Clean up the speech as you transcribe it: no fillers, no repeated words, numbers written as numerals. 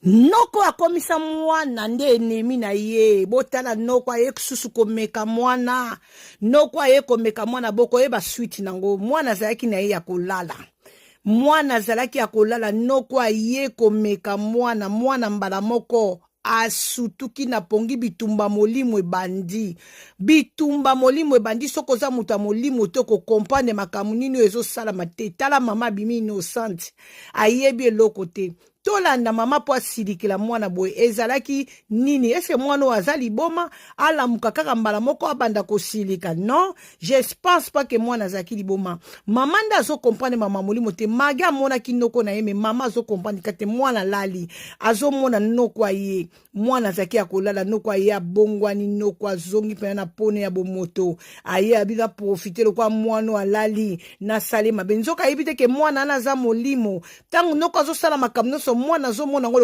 Noko akomisa mwana nde enemi na ye. Botala, noko aye susu komeka mwana. Noko aye komeka mwana, bokoyeba suite nango. Mwana azalaki na ye ya kolala, mwana azalaki ya kolala. Noko aye komeka mwana. Mwana mbala moko asutuki na pongi. Bitumba molimo ebandi, bitumba molimo ebandi. Soki oza moto ya molimo te, okocomprendre makambo nini oyo ezosalama te. Tala, mama abimi innocente, ayebi eloko te. Tolanda mama mpo asilikela mwana boye ezalaki nini? Eske mwana oyo aza liboma, alamuka kaka mbala moko abanda kosilika? Non, je pense pas que mwana azalaki liboma. Mama nde azocomprendre mama molimo te. Mage amonaki noko na ye, mais mama azocomprendre ka te. Mwana alali, azomona noko aye. Mwana azalaki ya kolala, noko aye, abongwani. Noko azongi mpena na pone ya bomoto, aye abika profiter lokwa mwana oyo alali, nasali mabe. Nzoka ayebi te ke mwana wana aza molimo. Ntango noko azosala makambo nyonso, mwana azomona yango.